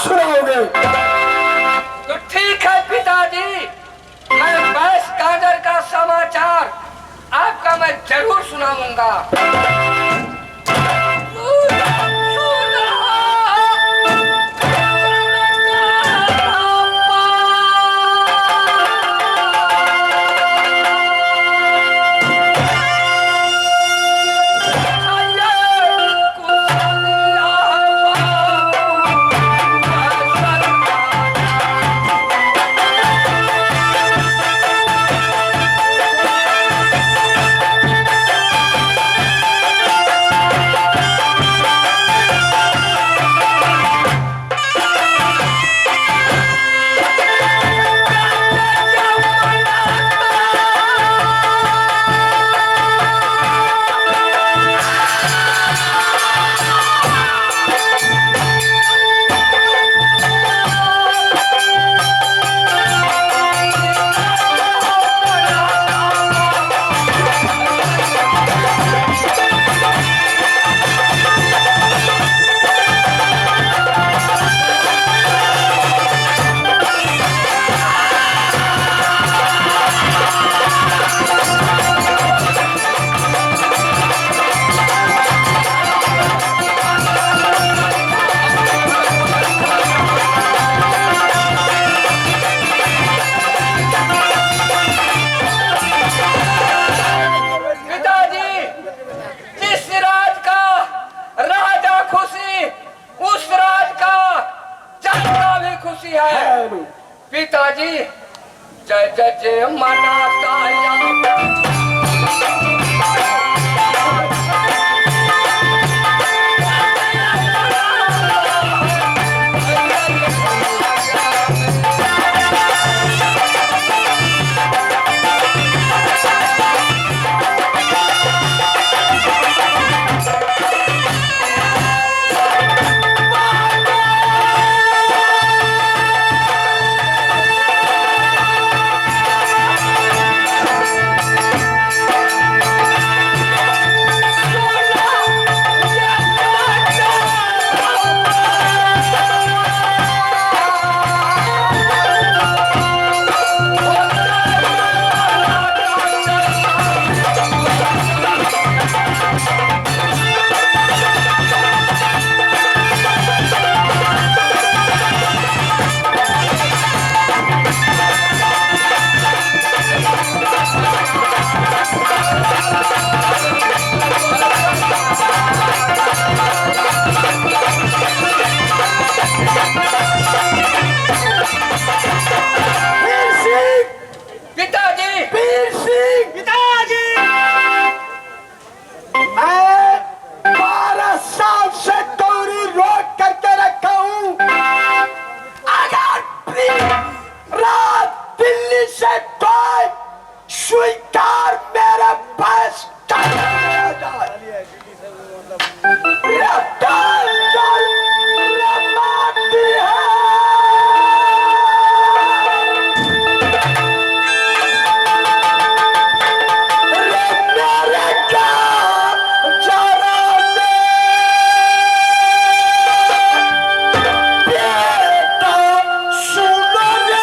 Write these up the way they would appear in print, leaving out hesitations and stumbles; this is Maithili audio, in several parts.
सुनाओगे। तो ठीक है पिताजी, मैं बैस गाजर का समाचार आपका मैं जरूर सुनाऊंगा। पिताजी, जिस राज का राजा खुशी, उस राज का जनता भी खुशी है। पिताजी, जय जय जय मनाता। वीर सिंह, पिताजी, वीर सिंह, पिताजी, मैं 12 साल से दौरी रोक करके रखा हूं। अगर रात दिल्ली से कोई स्वीकार मेरे पास है। मेरे क्या जरा बेटा सुनो रे।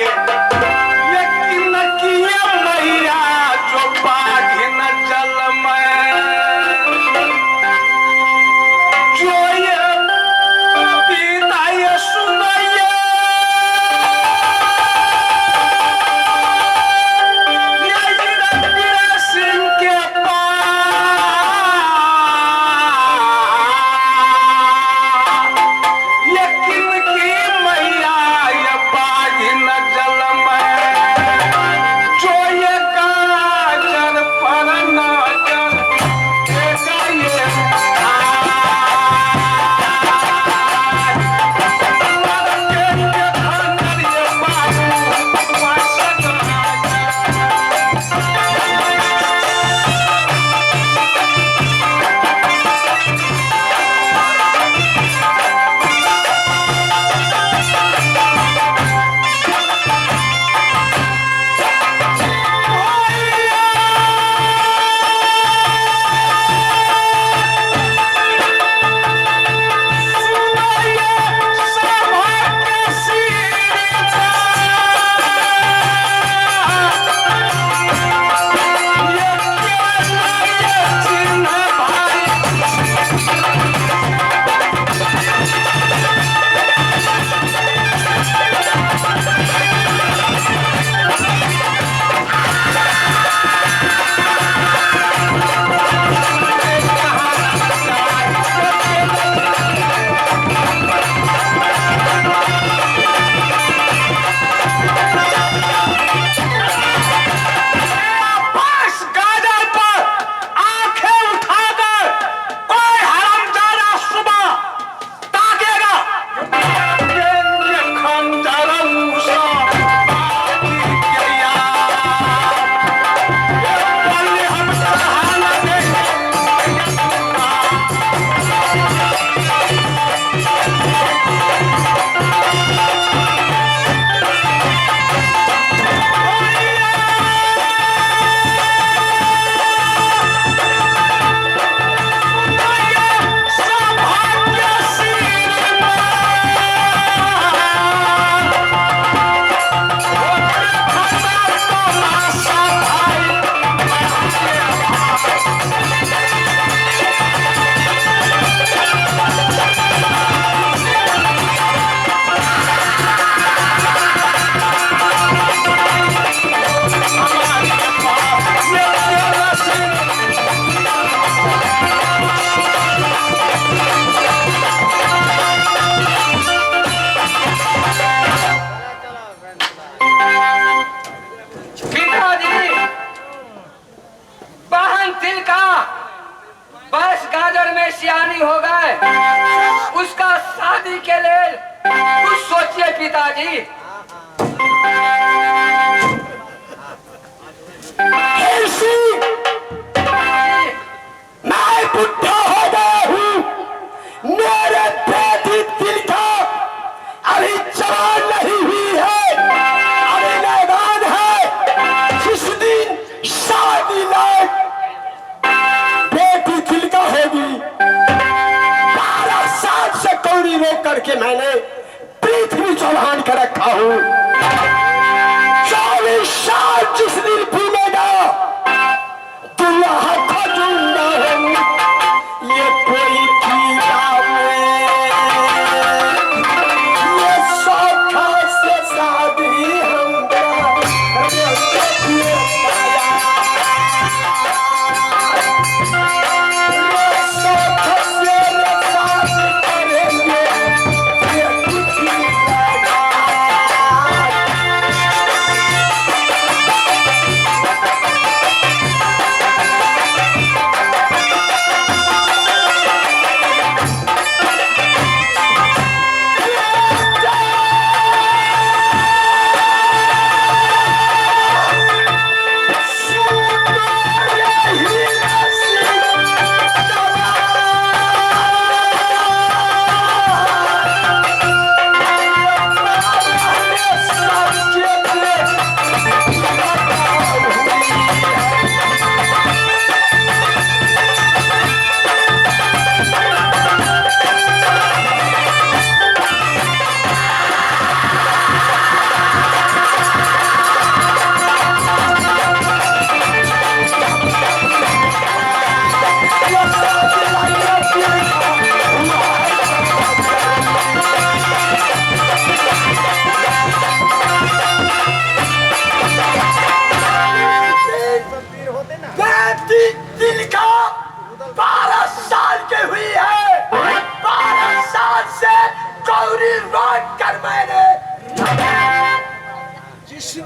ये यकीन किए मैया जो बाघिन जल में जो ये पिता ये सुनैये ये वीर सिंह के पास यकीन की मैया ये बाघिन जल में जो ये गाजर पर नजर देगा ये के खंजर ये बाबू वासक बस गाजर पर आंखें उठाकर कोई हरामजादा सुबह ताकेगा। पिताजी, बहन तिलका बस गाजर में सियानी हो गए, उसका शादी के लिए कुछ सोचिए पिताजी। ऐसी मैं बुढ़ा हो गया हूँ, मेरे बेटी तिलका अभी जवान नहीं हुई है, अभी नादान है। जिस दिन शादी लायक बेटी तिलका होगी, 12 साल से कौड़ी रोक करके मैंने पृथ्वी चौहान कर रखा हूँ।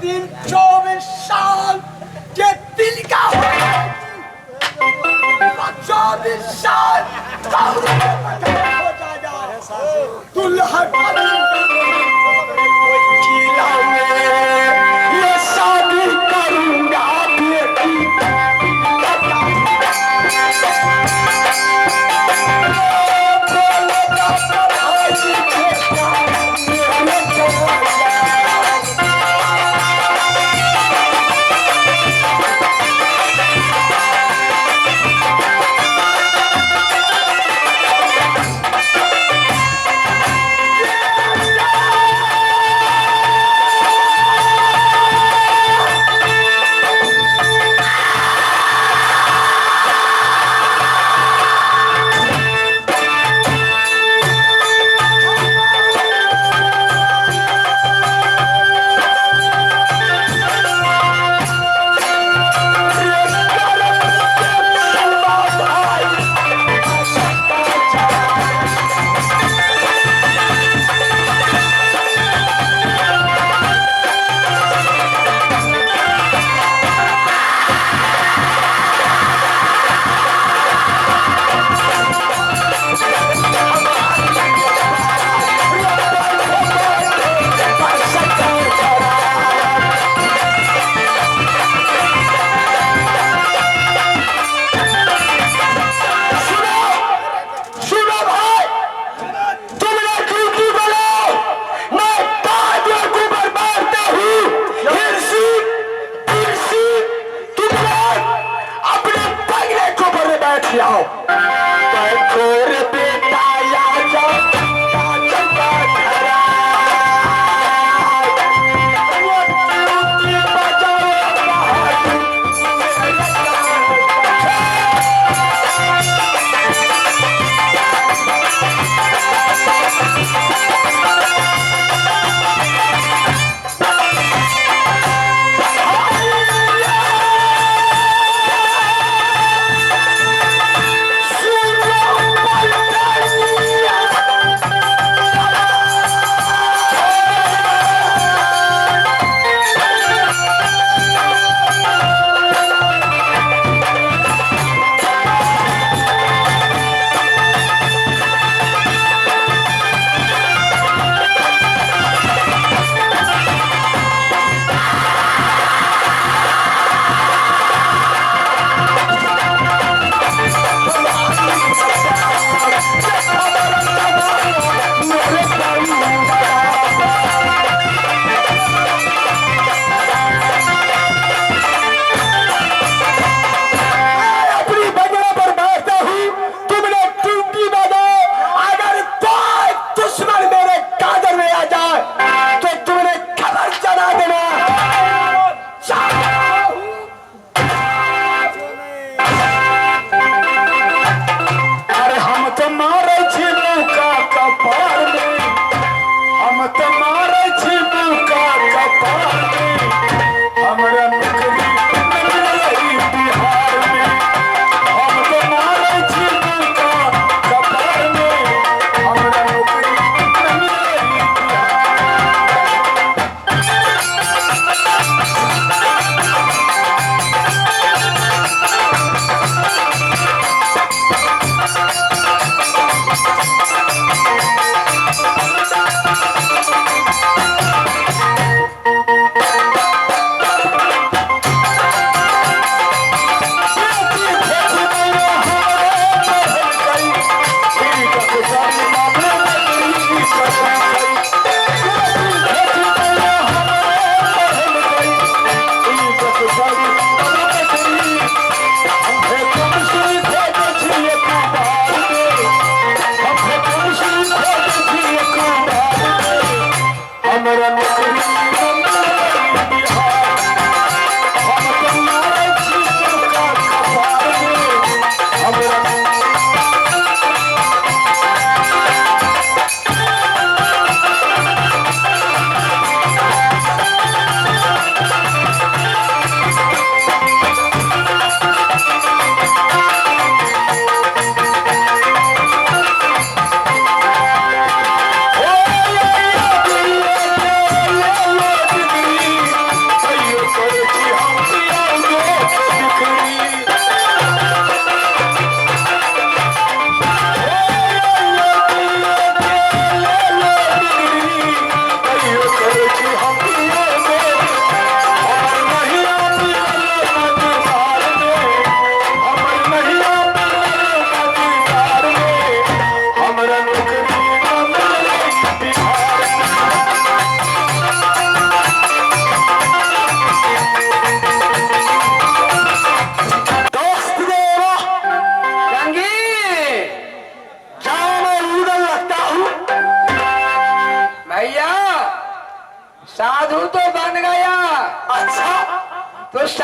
दिन 24 साल के तिलका हो जाएगी। 24 साल कौड़ी के पठान हो जाएगा दुल्हा। जिला में ये शादी करूंगा बेटी। सुनो, सुनो भाई, तुमने क्यों बोला? मैं ताजियों को मारता हूँ। हिरसी तिरसी, तुम लोग अपने बंगले को पर बैठ जाओ। बैठो रे बेटा, आ जाओ, चंपा घरा। वो ड्यूटी बजाओ बहादुर।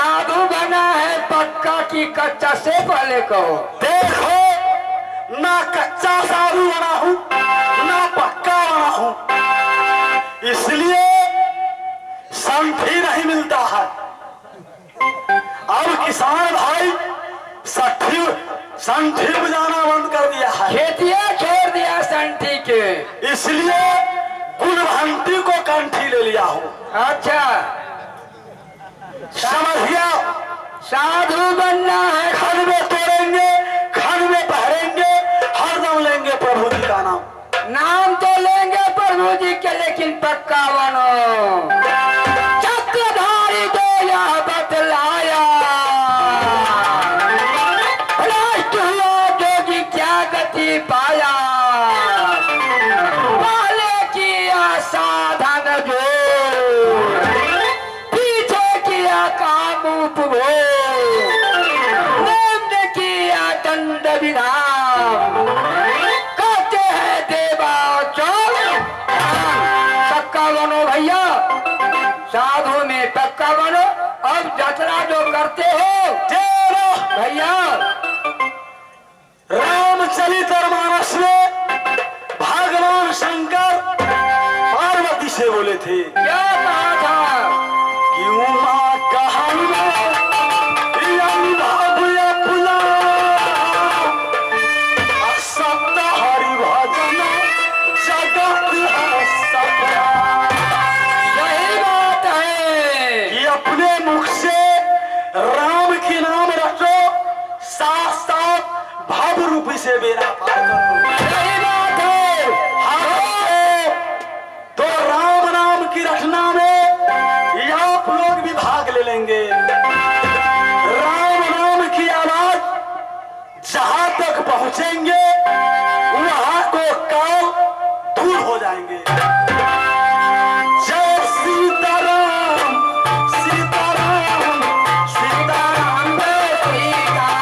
साधु बना है पक्का की कच्चा से पहले कहो। देखो ना कच्चा साधु बना हूं ना पक्का बना हूं, इसलिए संठी नहीं मिलता है। अब किसान भाई संठी बजाना बंद कर दिया है, खेतिया छोड़ दिया संठी के, इसलिए गुणभंती को कंठी ले लिया हूं। अच्छा समझिया, साधु बनना है खन में तोड़ेंगे, खन में पहरेंगे, हर दम लेंगे प्रभु जी का नाम। नाम तो लेंगे प्रभु जी के, लेकिन पक्का बनो। चक्रधारी दो यह बतलाया, भ्रष्ट हुआ जोगी क्या गति पाया। पहले किया साधन जो, पीछे किया काम उपभोग, निम्न किया दंड विधान, कहते हैं देवा चौल। पक्का बनो भैया, साधु में पक्का बनो। अब जतरा जो करते हो भैया, रामचरितमानस में भगवान शंकर पार्वती से बोले थे, क्या कहा था? कि उमा कहा हरि भजन जगत सपना। सही बात है कि अपने मुख से राम के नाम रटो, साथ साथ भाव रूपी से बेड़ा पार करो। सही बात है। हाँ, तो राम नाम की रचना में आप लोग भी भाग ले लेंगे। राम नाम की आवाज जहां तक पहुंचेंगे वहां को काल दूर हो जाएंगे। जय सीताराम सीताराम सीताराम सीताराम।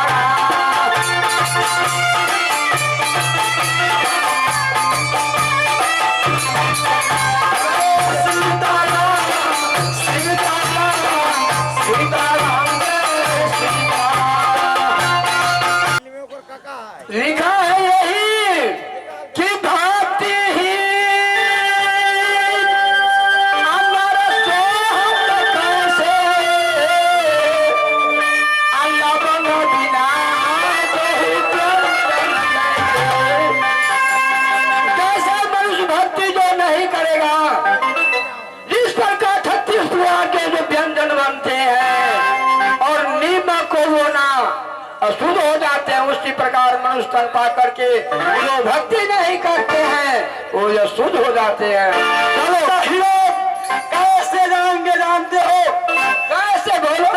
सीताराम सीताराम सीताराम सीताराम। लिखा है यही कि भक्ति ही अमर सोहत कैसे, लवंग बिना बहुत कैसे। मनुष्य भक्ति जो नहीं करेगा, जिस प्रकार 36 प्रकार के जो व्यंजन बनते हैं और नीमक को वो ना अशुद्ध हो जाते हैं, उसी प्रकार मनुष्य तन पा करके जो भक्ति नहीं करते हैं वो ये शुद्ध हो जाते हैं। चलो कैसे जाएंगे जानते हो? कैसे बोलो?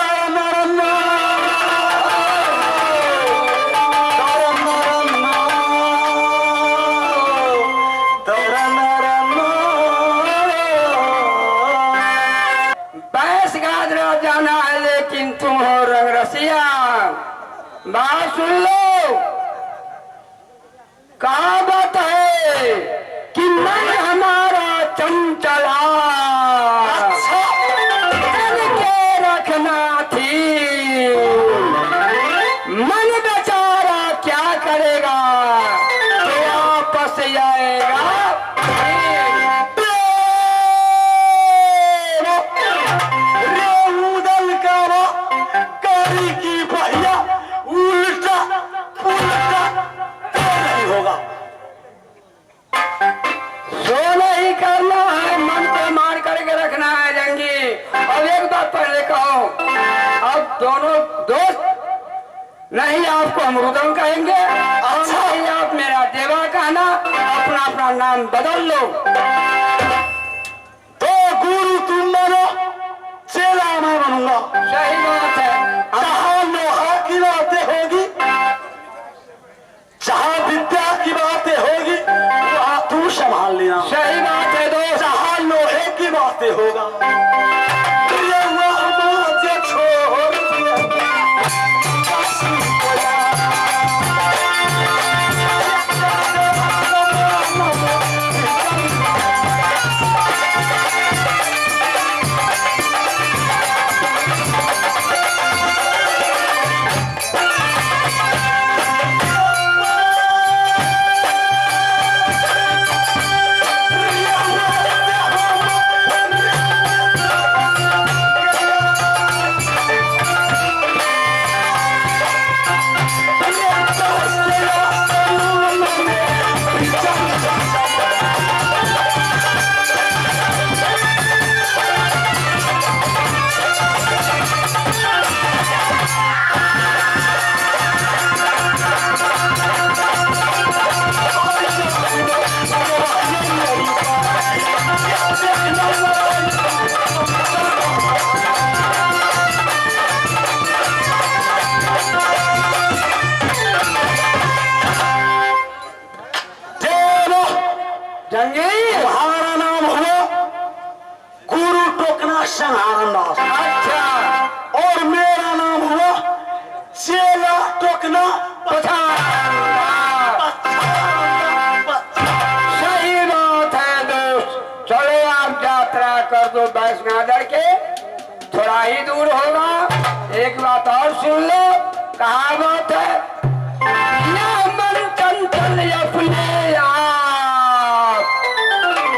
बैस गाजरा जाना है, लेकिन तुम हो रंग रसिया। बात सुन लो, कहावत है कि मन हमारा चंचला, तन के रखना थी, मन बेचारा क्या करेगा तो वापस आएगा। गाड़ी की पहिया उल्टा पुल्टा नहीं होगा। सो नहीं करना है, मन को मार करके रखना है जंगी। और एक बात पहले कहो, अब दोनों दोस्त नहीं आपको अमरुदम कहेंगे, अच्छा नहीं आप मेरा देवा कहना, अपना अपना नाम बदल लो। तो गुरु तुम बनो, चेला मैं बनूंगा। सही बात है। जहाँ लोहा की बातें होगी, जहाँ विद्या की बातें होगी, वहाँ तू संभाल लेना। सही बात है दोस्त। जहाँ लोहे की बातें होगा, ये वह छोड़ दिया। नजर के थोड़ा ही दूर होगा। एक बात और सुन लो, कहावत है, ना मन चंचल अपने आप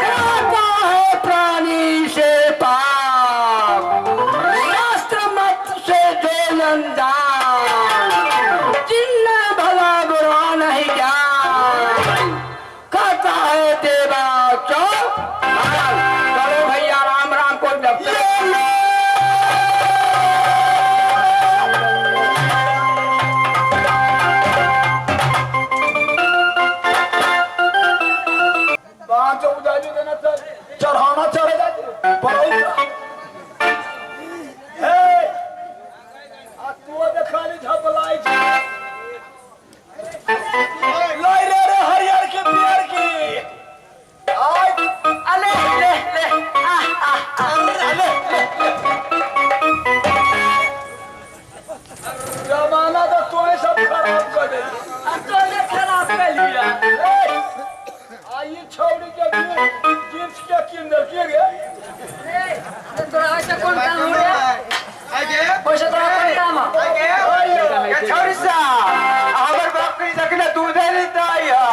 कराता है प्राणी से पाप, शास्त्र मत से जो अनजान, जिन्न भला बुरा नहीं ज्ञान, कहता है देवा चौहान। चलो भैया राम राम को जब चढ़ाना चढ़े रे हरियर की पियर की अले ले ले आ आ अले जमाना तो तोहे सब खराब कर दे, तोने खराब कर लिया। आई छौड़ी के जींस के किन दल के गे तोरा ऐसा कौन काम हो रे? पैसा तोरा कौन काम है? छौड़ी सा हमर बकरी देखने दूध नहीं दै है,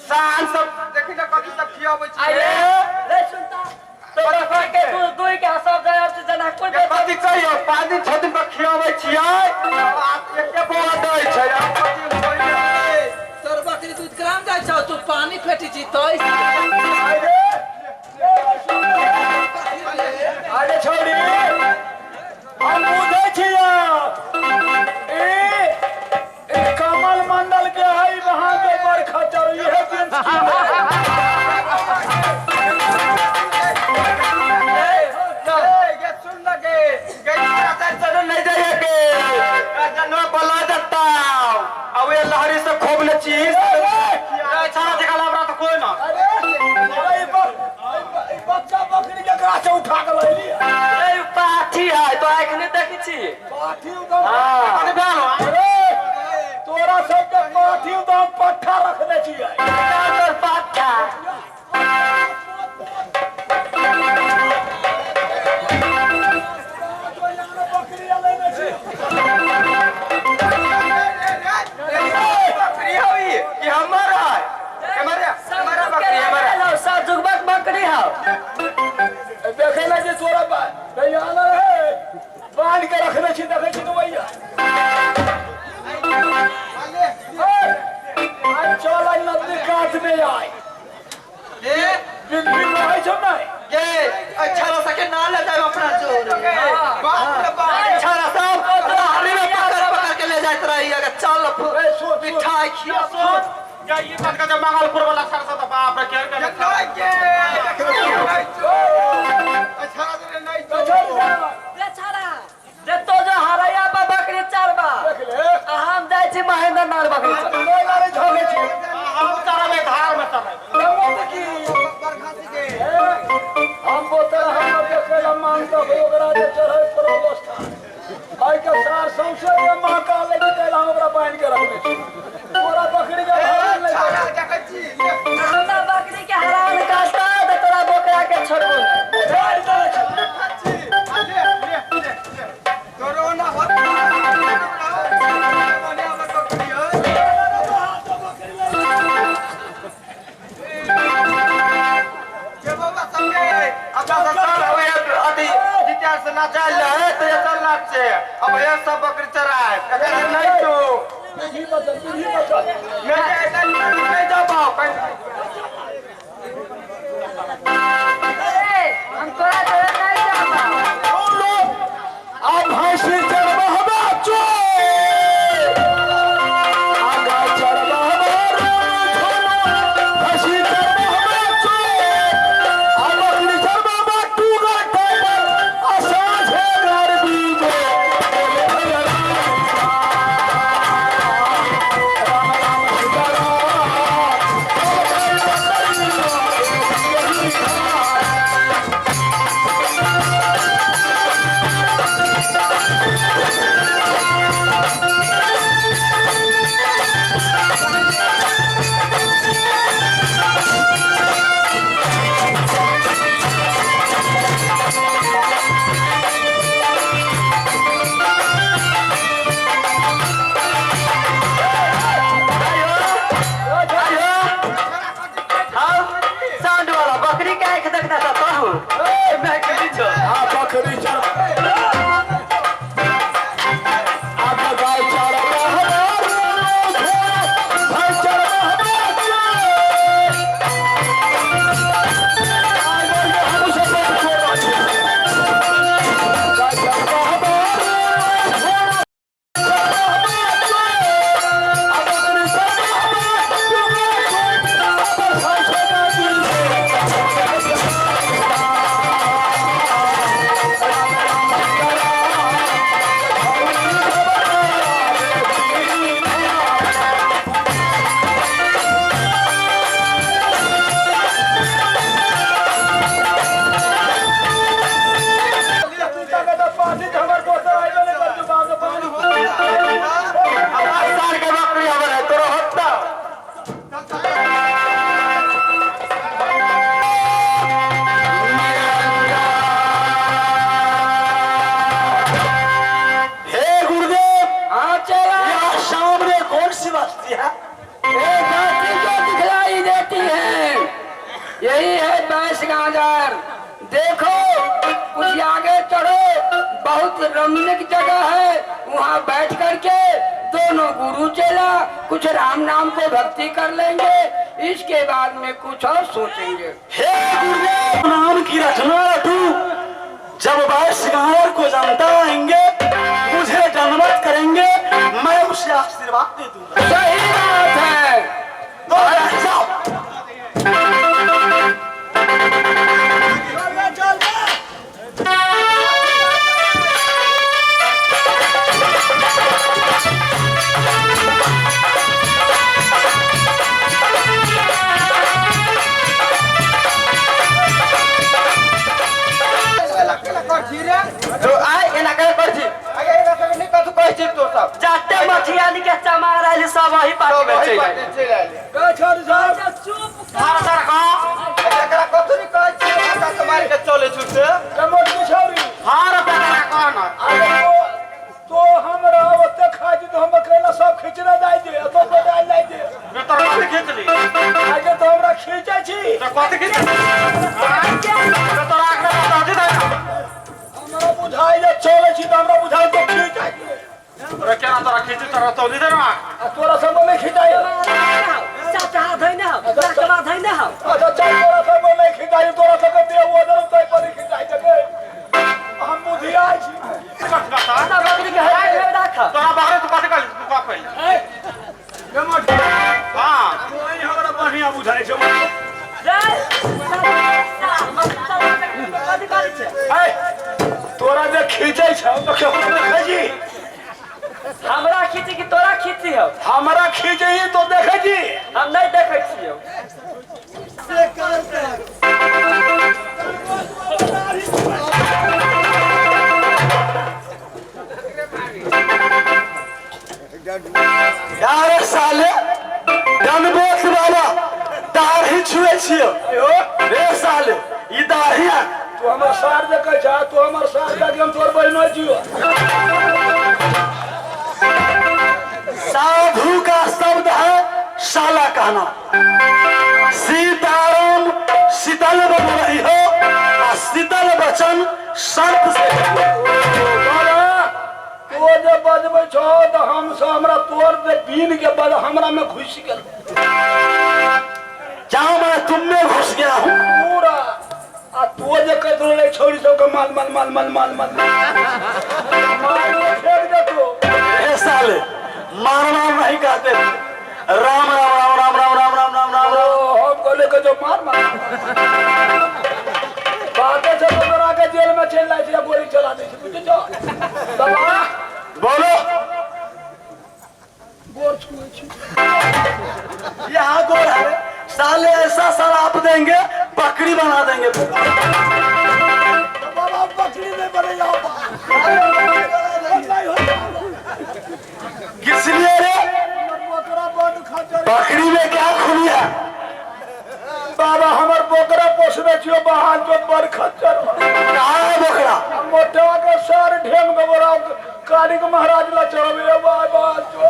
सान सब देखि न कथि सब खियाबै छै। अरे ले सुनता तोरा के दूध दुई के सब जाय से जनकपुर के कथि कहियो, 5 दिन 6 दिन पर खियाबै छियै, एके बौआ दै छै। तोर बकरी दूध कराम जाइ छौ, तू पानी फेटी छी तो। अरे छोड़ी हम बुझै छियै ए कमल मंडल के है वहां के बड़ खचर इहे जींस के सुन लगे गई नहीं जाइए के जनवा बोला जाता अब ये लहरी से खूब न चीज अच्छा देखा हमरा तो कोई ना। अरे बच्चा बकरी के करा से उठा के लैली ए पाठी है तो एखने देखै छी पाठी उदम। अरे तोरा सब के पाठी उदम पट्ठा रखने छियै तोर पट्ठा। बकरी हई कि हमर है? हमारा हमारा बकरी हमारा सब जुगबक बकरी हौ। देखे ला जे तोरा भैया आना रहे बांध के रखने छी, देखे छी तो भैया आज चल नदी कात में आए बिन बिन रहे छौ नहीं गे अच्छा रसा के ना ले जाए अपना जोर बाप रे बाप अच्छा रसा लहरी में पकड़ पकड़ के ले जात रही। अगर चल मिठाई खिया या ये बात का मंगलपुर वाला सरसा तो बाप रे केर के नहीं के अच्छा रे नहीं बेचारा जे तो जो हरैया बा बकरी चारबा देख ले आ हम जाइ छी महेंद्र नार बकरी चर नहीं लारे झगे छी हम चराबे धार में चराबे की हम बोतल हम देखे मानता हो ओकरा जे चढ़ै पर अवस्था आइ के सार सौंसे के मां का ले के हम ओकरा बांध के रखने छी तोरा बकरी के हरान नहीं हमरा बकरी के हरान करता त तोरा बकरा के छोड़बो। अब ये सब बकरी चराए नहीं तो नहीं जा पाओ हम तोरा तोरा नहीं जा पाओ। अब भैंसी चरबा चोर आगा चरबा भैंसी चरबा चोर आ बकरी चरबा टूगर टाइगर आ साँझे घर बीजे। राम राम सीताराम। बहुत रमणीक जगह है, वहाँ बैठ करके दोनों गुरु चेला कुछ राम नाम को भक्ति कर लेंगे, इसके बाद में कुछ और सोचेंगे। हे गुरुदेव, नाम की रचना रटू, जब वैश्य को जनता आएंगे मुझे दंडवत करेंगे, मैं उसे आशीर्वाद दे दूंगा। सही बात है। तो जाओ। तो आय एना करे कर छी आगे एना सब नहीं कथु कहै छी तो सब जाते मठियानी के चमार आइल सब वही पार्टी में चलि आइल। चलि आइल। चुप सारा सारा कह एकरा कथु नहीं कहै छी, भाषा के मारि के चले छु से। हां रे बेटा कह ना। अरे तो हमरा ओते खाइ छी तो हम अकेला सब खिचड़ा जाइ दे, तो बजाय जाइ दे। रे तोरा कथि खींचली? आगे तो हमरा खींचै छी। तो कथि खींचली? रे तोरा आखरा दे दे। हमरा बुझाइ जे चलै छी तऽ हमरा बुझाइ तो खींचै छी। रे केना तोरा खींची, तोरा तौली दे ना। आ तोरा सब नहीं खींचाइ। चाचा धैने हौ, चाचा धैने हौ। अच्छा चल, तोरा सब नहीं खींचाइ, तोरा सब के देह ओदर तै पर खींचाइ जगे। हम बुधियाइ छी। ना बकरी के है राख। तोरा बाहर तू कथि कहली, तू कह पहिले। हां तोही हमरा बढ़िया बुझाइ छौ। रे कथि कहली छै? ऐ तोरा जे खींचै छौ तऽ केकरो देखै छी? हमरा खींची कि तोरा खींची हौ? हमरा खींचै तो देखै छी। हम नहीं देखै छियौ। यार साले दंडवत बाबा दाढ़ी छुए छियो। रे साले ई दाढ़ी है। तू हमर सार देखै छा, तू हमर सार देख, हम तोर बहिनो छियो। साधु का शब्द है साला कहना। सीताराम शीतल बन रही हो आ शीतल वचन शर्त से। बाबा तो जे बजबै छौ तऽ हम से हमरा तोर जे बीन के बज हमरा में घुसि गेल। क्या मैं तुम में घुस गया हूँ? पूरा। आ तो जे कहैत रहै छौड़ी सबके माल माल माल माल माल माल माल फेंक देतो। ए साले मार मार नहीं कहते, राम राम राम राम राम राम राम राम राम राम। हम कहले के जो मार मार बाते छै तो तोरा के जेल में चलि जाइ छै, गोली चला दै छै, बुझै छौ? बाबा बोलो। गोर छुए छी। यहाँ गोर है साले, ऐसा शराब देंगे बकरी बना देंगे। बाबा बकरी नहीं बनेगा। किस लिए रे? बकरी में क्या खूबी है? बाबा हमर बोकरा पोसने छियो बाहर जो बड़ खच्चर। कहाँ है बोकरा? मोटा के सर ढेंग देबो काली के महाराज ला चढ़बे बाबा जो।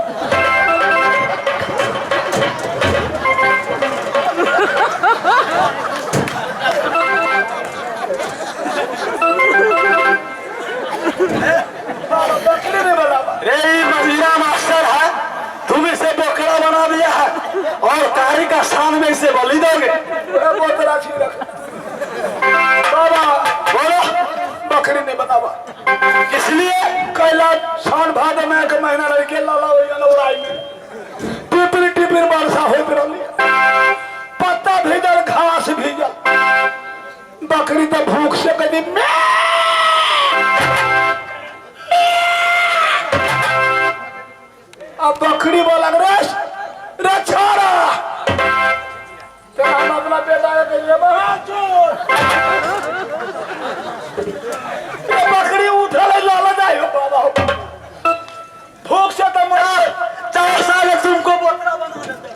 बाबा बकरी नहीं बनावा। रे ये मजीरा मास्टर है, तुम इसे बोकरा बना दिया है और कारी का स्थान में इसे बलि दोगे। बोकरा छी रख। बाबा बोलो। बकरी नहीं बनावा। इसलिए कैला सावन भादो में के महीना रह के लाला होइया लौराई में टिपिर टिपिर वर्षा होइत रहली, पत्ता भीजल घास भीजल, बकरी तो भूख से कभी में अब बकरी बोला रे रे छोरा, तो हम अपना बेटा के कहिए चोर बकरी उठल लाला जाए हो बाबा हो भूख से तो मर। 4 साल तुमको बोकरा बना देते।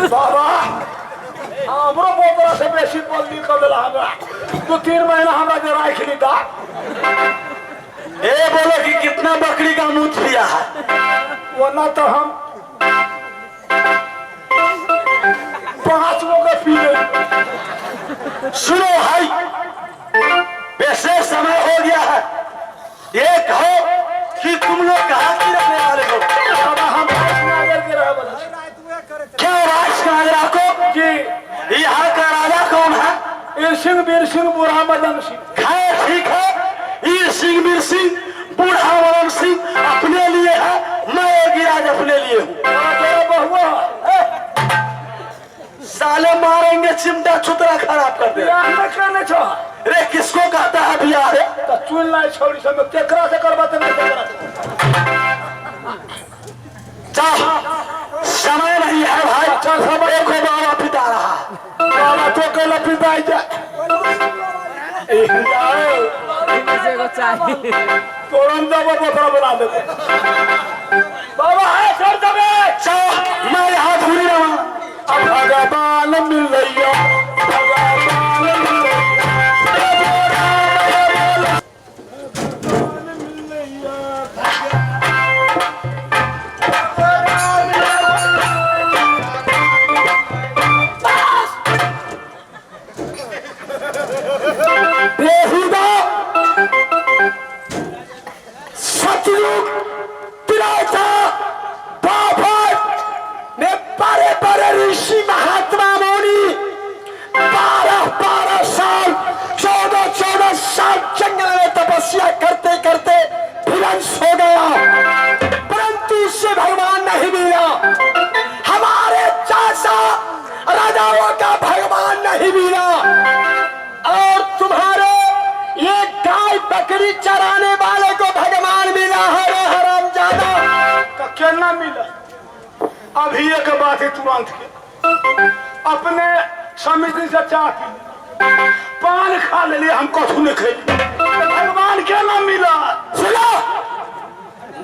बाबा हमरो बोकरा से बेसी बल्ली कर भेल हमरा। 2-3 महीना हमरा जे राखि ली ता। ए बोलो कि कितना बकरी का मूत पिया है? ओना तो हम 5 गो के पी गए। सुनो भाई, वैसे समय हो गया है। ये कहो कि तुम लोग कहाँ की रहने वाले हो? बाबा हम राजनगर के रहे वाले छी। क्या राजनगरा को? जी। यहाँ का राजा कौन है? ईर सिंह, वीर सिंह, बूढ़ा मदन सिंह। खैर ठीक है, ईर सिंह, वीर सिंह, बूढ़ा मदन सिंह अपने लिए है, मैं योगीराज अपने लिए हूँ। तेरा बहुआ साले मारेंगे चिमटा छुतरा खराब कर दे। बियाह नहीं करने छो। रे किसको कहता है बियाह रे? तो चुन लाई छोड़ी सब में केकरा से करबा त नहीं केकरा से। चल समय नहीं है भाई। चल समय देखो बाबा पिता रहा। बाबा तो कहला पिताई जा। ए जाओ। तोरन दबो बोतरा बोला देबो। बाबा है छोड़ देबे। चल मैं यहाँ घूरी रहा। अब भगवान मिलैया, भगवान मिलैया। बेहुदा सतयुग त्रेता द्वापर में बड़े बड़े ऋषि महात्मा मुनि 12-12 साल 14-14 साल जंगल में तपस्या करते करते विध्वंस हो गया, परंतु उससे भगवान नहीं मिला। हमारे जैसा राजाओं का भगवान नहीं मिला और तुम्हारे ये गाय बकरी चराने वाले को भगवान मिला है। रे हरामजादा तो केना मिला? अभी एक बात है तुरंत के अपने समिति से चाह पी पान खा ले लिए, हम कथू नहीं खैली, भगवान के ना मिला? सुनो,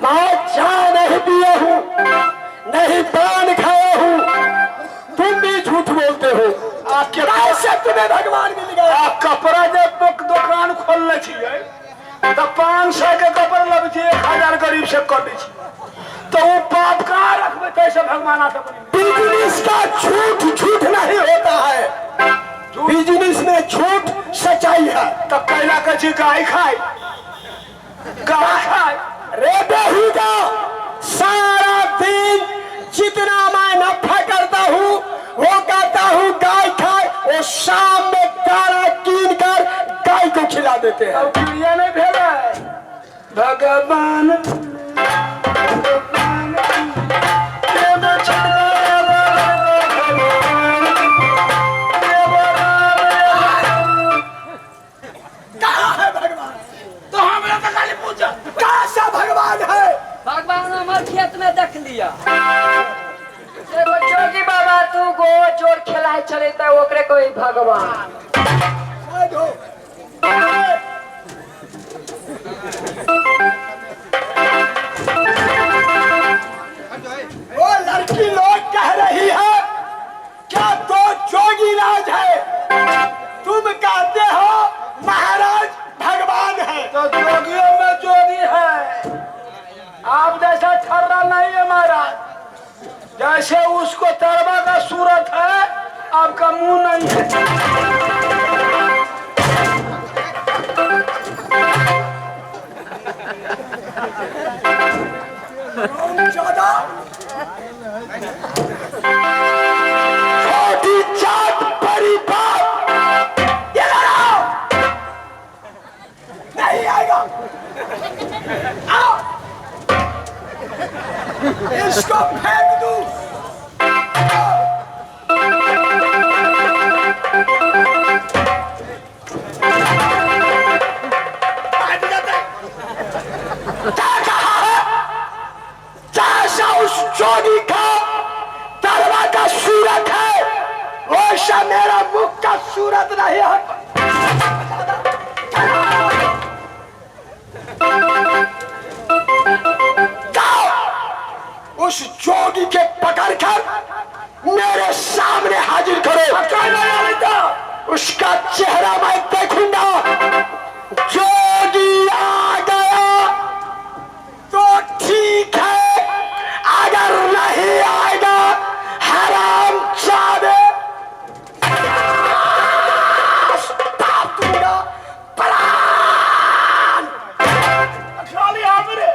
मैं चाय नहीं पिया हूँ, नहीं पान खाया हूँ, तुम भी झूठ बोलते हो। आपके कैसे तुम्हें भगवान मिल गया? आ कपड़ा जब दुकान खोलने छियै तो 500 के कपड़ा लबै छियै, 1000 गरीब से कर दै छियै, तो वो पाप कहाँ रखबै? तैसे भगवान आता बनी। बिजनेस का झूठ झूठ नहीं होता है, बिजनेस में झूठ सच्चाई है। तब कैला के छी गाय खाय, गाय खाय। रे बेहुदा, सारा दिन जितना मैं नफा करता हूँ वो कहता हूँ गाय खाए, वो शाम में दाना कीन कर गाय को खिला देते हैं। अब क्रिया नहीं भेलै। भगवान भगवान प्रेम छुटकारा भगवान प्रेम कहाँ है भगवान? तो हमरा तो खाली पूछा कैसा भगवान है? भगवान हमार खेत में देख लिया। एगो जोगी बाबा तू गो चोर खेलाय छले त ओकरे कोई भगवान। साइड हो। वो लड़की लोग कह रही है क्या दो जोगी राज है, तुम कहते हो महाराज भगवान है। तो जोगियों में जोगी है, आप जैसा छर्रा नहीं है महाराज। जैसे उसको तरवा का सूरत है, आपका मुंह नहीं है। ज्यादा छोटी जात बड़ी बात, इधर आओ। नहीं आएगा, आओ इसको फेंक दूं। क्या कहा है? जैसा उस जोगी का तरवा का सूरत है वैसा मेरा मुख का सूरत नहीं है। जाओ उस जोगी के पकड़कर मेरे सामने हाजिर करो। उसका चेहरा मैं देखूंगा। जोगी आ गया तो ठीक है, अगर नहीं आएगा हराम चाहे दूंगा प्राण। खाली हमरे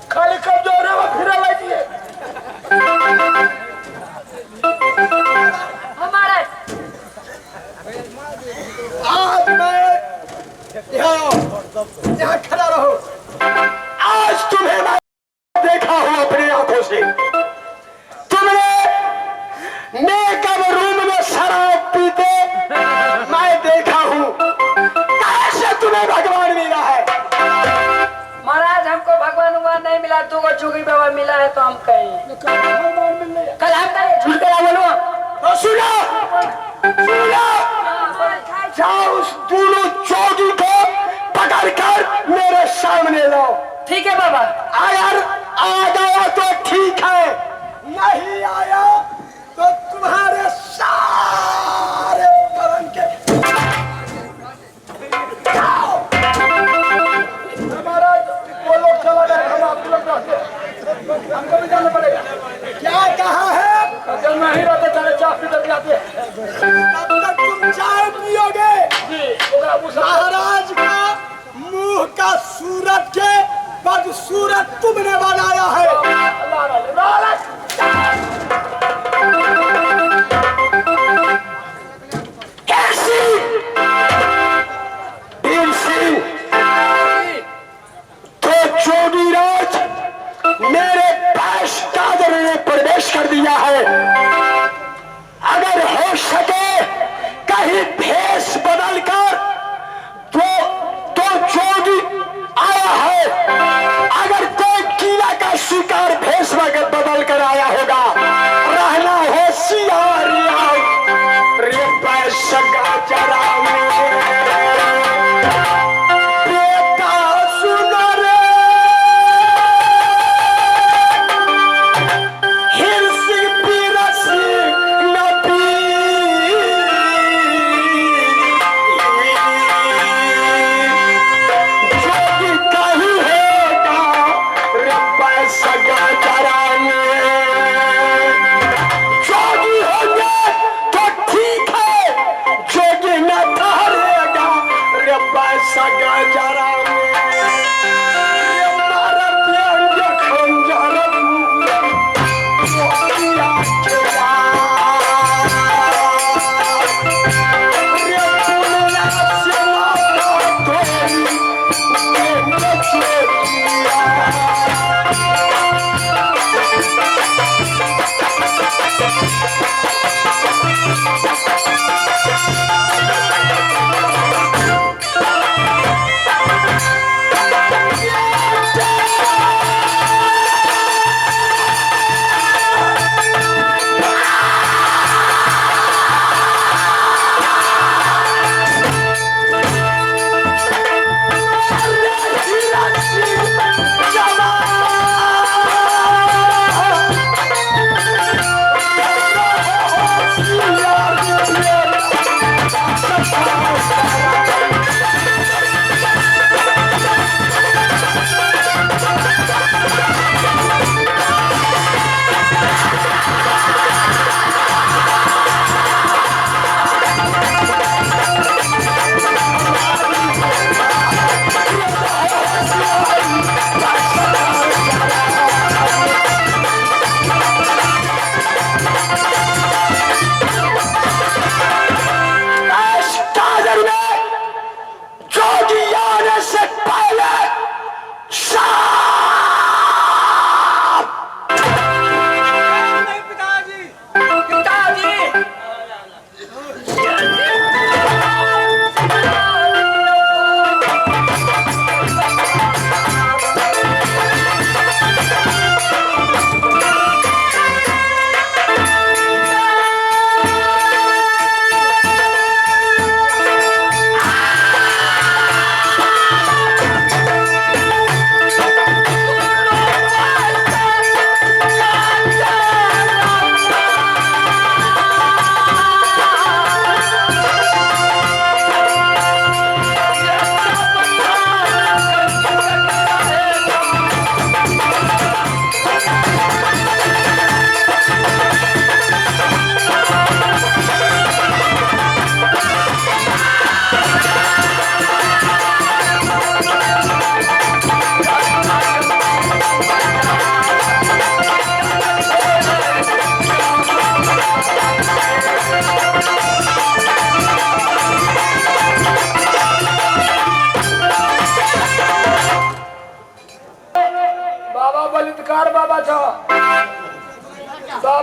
खाली कमजोर है, वो फिर लगी। हमारा आज मैं यहाँ यहाँ खड़ा रहो। आज तुम्हें मैं देखा हूं अपनी आंखों से। तुमने मेकअप रूम में शराब पीते मैं देखा हूं। कैसे तुम्हें भगवान मिला है? महाराज हमको भगवान उगवान नहीं मिला, दू गो जोगी बाबा मिला है तो हम कहीं कल हम कहीं झूठ करा बोलो। तो सुनो सुनो, जाओ उस दोनों जोगी को पकड़कर मेरे सामने लाओ। ठीक है बाबा। अगर आ गया तो ठीक है, नहीं आया तो तुम्हारे सारे करण के जाओ। महाराज वो लोग चला गए, हम आप लोग रहते, हमको भी जाना पड़ेगा। क्या कहा है? जब नहीं रहते सारे चाय पीते जाते। तब तक तुम चाय पियोगे। महाराज का मुंह का सूरत के बदसूरत तुमने बनाया है। कैसी भीम सिंह तो जोगीराज मेरे पास दादर ने प्रवेश कर दिया है। अगर हो सके कहीं भेष बदल कर तो जोगी आया है। अगर कोई कीड़ा का शिकार भेष बदल कर आया होगा, रहना होशियार रे पैसा जरा बेटा सुन रे हिरसी बिरसी नबी जोगी कहीं होगा रे पैसा जरा में। जोगी होंगे तो ठीक है, जोगी न ठहरेगा रे पैसा जरा में। रे मारा व्यंग खंजर जोगिया के रे पुनला से मारा धोरी प्रेम जोगिया।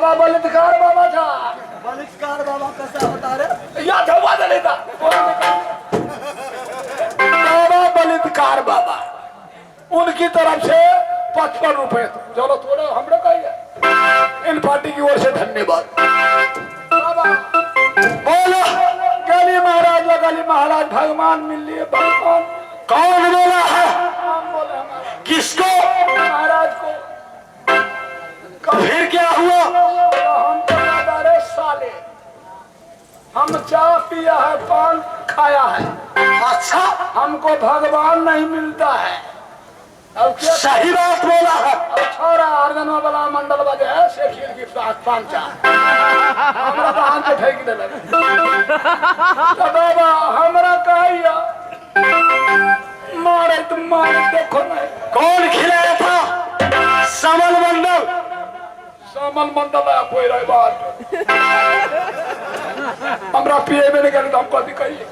बाबा बलितकार बाबा था। बलिष्कार बाबा कैसा होता रे? या धवा दे था बाबा बलितकार बाबा, उनकी तरफ से 55 रुपए। चलो थोड़ा हमने कही है इन पार्टी की ओर से धन्यवाद। बाबा बोलो गली महाराज लगली महाराज भगवान मिल लिए। भगवान कौन बोला है? हम बोले हमारा किसको? महाराज को। फिर क्या हुआ? हम तो अरे साले हम चाय पिया है पान खाया है। अच्छा, हमको भगवान नहीं मिलता है। अब क्या सही बात बोला है। छोरा अर्जनवा वाला मंडल बजे है से खीर की पान चार हमरा तो हाथ फेंक देलक। तो बाबा हमरा कहिया मारे तुम मारे देखो नहीं। कौन खिलाया था? समल मंडल। सामल मंडल है कोई रही बात हमरा पिए में नहीं करे तो हमको दिखाइए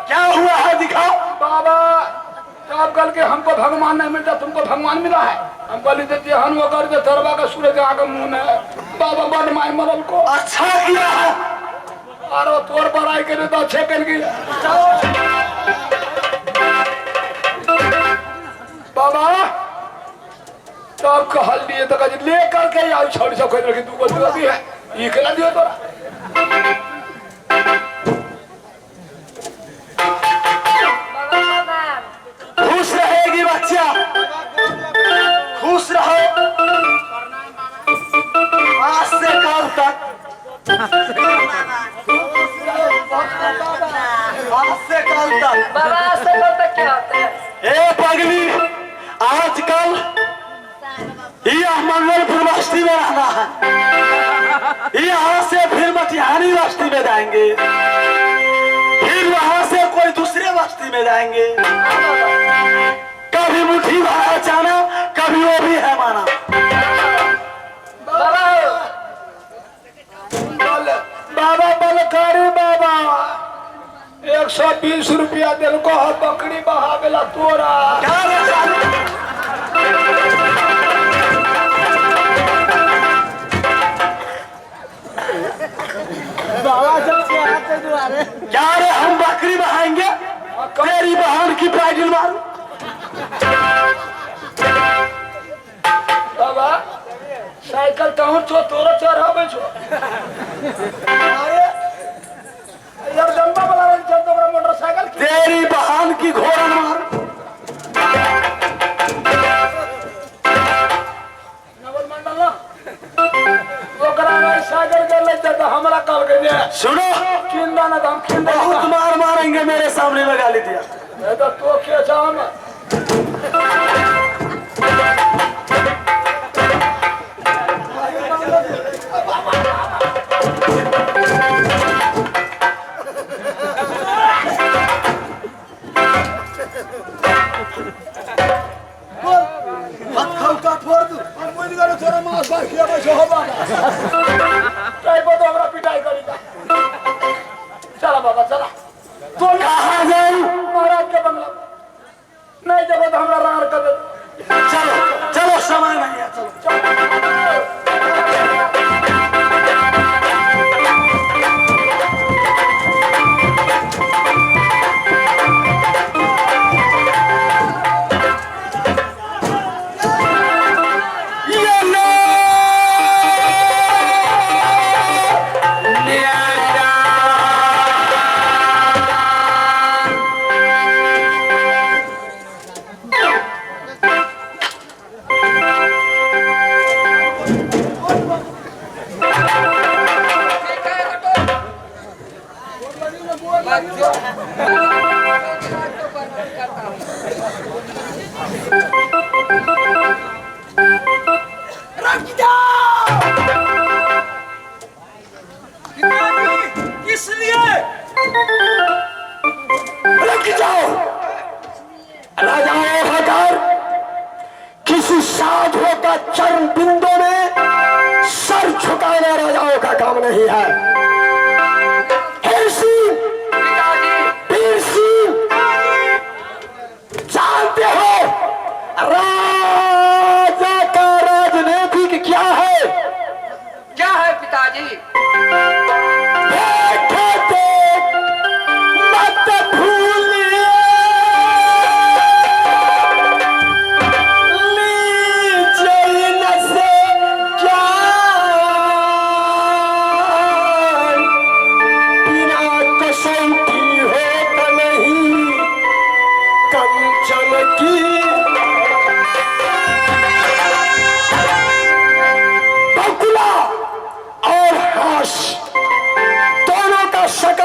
क्या हुआ है दिखाओ। बाबा आप कल के हमको भगवान नहीं मिलता, तुमको भगवान मिला है। हम बोली देते हन वो कर दे तरवा का सूरज आगे मुंह में बाबा बड़ माय मरल को। अच्छा किया है। अरे तोर बड़ाई करे तो अच्छे कर गई। बाबा तब कहल लिए तो कह ले करके आओ छोड़ सब कह रखी तू को भी है ये केला दियो तोरा। खुश रहेगी बच्चा, खुश रहो आज से कल तक, आज से कल तक। बाबा आज से कल तक क्या होता है? ए पगली, आजकल यह मंगलपुर बस्ती में रहना है, यहाँ से फिर मटिहानी बस्ती में जाएंगे, फिर वहां से कोई दूसरे बस्ती में जाएंगे। कभी मुट्ठी भरा चाना, कभी वो भी है माना। बाबा बाबा बलकारी बाबा 120 रुपया दिल को बकरी बहावेला तोरा। क्या क्या रे, हम बकरी बहाएंगे, तेरी बहन की पैडल मारू। बाबा साइकिल तहु छो तोरा चढ़ावे छो। अरे यार डंबा वाला रे चल तो मोटरसाइकिल तेरी बहन की घोड़न मार। नवल मंडल ना ओकरा रे साइकिल के ले चल हमरा कल के जे सुनो किंदा ना हम किंदा बहुत मार मारेंगे, मेरे सामने लगा ली दिया। ये तो तो के जाम चला बाबा चला। तो कहाँ जाऊं? महाराज के बंगला नहीं जब तो हमरा रार कर दे। चलो चलो समय नहीं है, चलो चलो। इसलिए रुक जाओ राजाओं का किसी साधु का चरण बिंदु में सर झुकाना राजाओं का काम नहीं है। वीर सिंह, जानते हो राजा का राजनीतिक क्या है?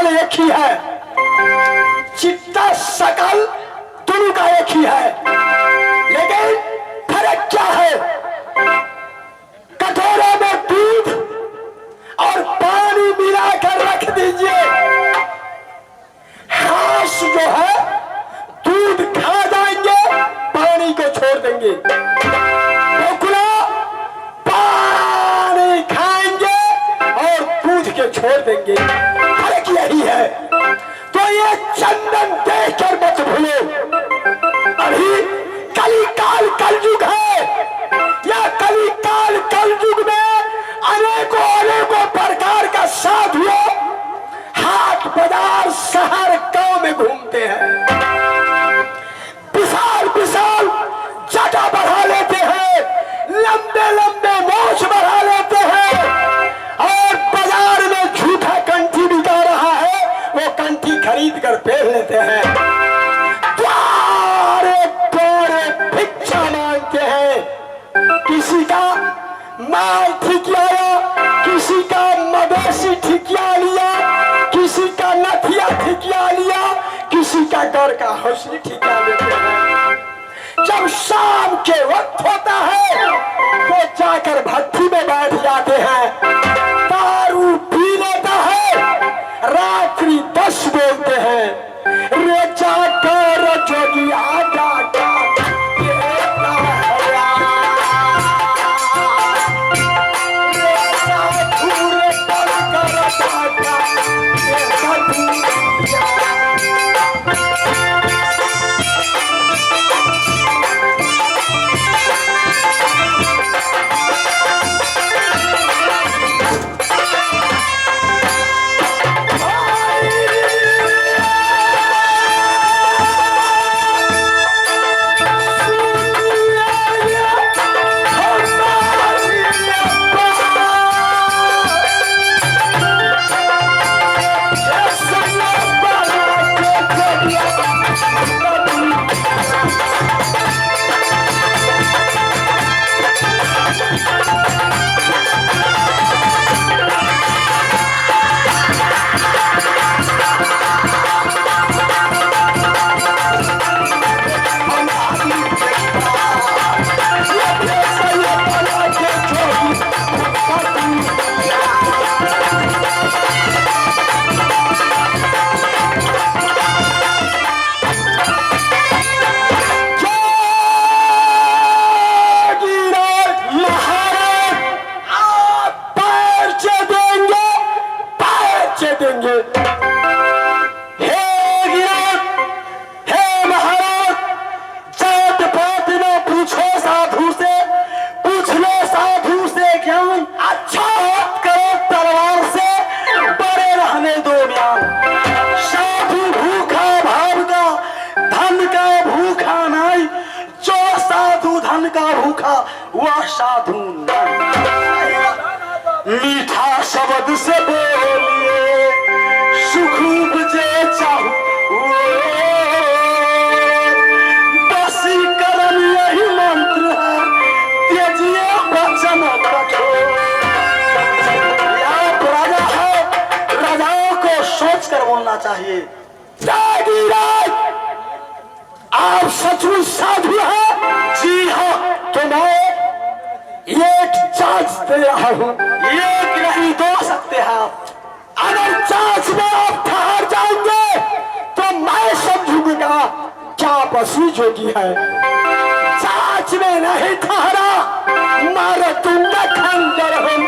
शकल एक ही है, चित्ता शकल दोनों का एक ही है, लेकिन फर्क क्या है? कटोरे में दूध और पानी मिलाकर रख दीजिए, हास जो है दूध खा जाएंगे, पानी को छोड़ देंगे। बकुला पानी खाएंगे और दूध के छोड़ देंगे, फर्क यही है। तो ये चंदन देखकर मत भूलो, अभी कलिकाल कलयुग है। या कलिकाल कलयुग में अनेकों अनेकों प्रकार का साधुओं हाट बाजार शहर गांव में घूमते हैं, विशाल विशाल जटा बढ़ा लेते हैं, लंबे लंबे मोछ बढ़ा लेते हैं, और बाजार में झूठा कंठी बिका रहा है, वो कंठी खरीद कर पहन लेते हैं। द्वारे द्वारे भिक्षा मांगते हैं, किसी का माल ठिकियाया, किसी का मवेशी ठिकिया लिया, किसी का नथिया ठिकिया लिया, किसी का घर का हौसली ठिकिया लेते हैं। जब शाम के वक्त होता है तो जाकर भट्टी में बैठ जाते हैं, दारू पी लेता है, रात्रि 10 बोलते हैं, रे जाकर जोगिया डाका देता है। वह साधु नहीं। मीठा शब्द से बोलिए, सुख उपजे चाहू, वशीकरण यही मंत्र है, त्यजिए वचन कठोर। आप राजा है, राजाओं को सोच कर बोलना चाहिए। त्यागीराज, आप सचमुच साधु हैं? जी हाँ। तो मैं एक जांच दे रहा हूँ, एक नहीं दो सकते हैं आप। अगर जांच में आप ठहर जाएंगे तो मैं समझूंगा क्या आप असली जोगी है। जांच में नहीं ठहरा, मार दूंगा खंजर हम।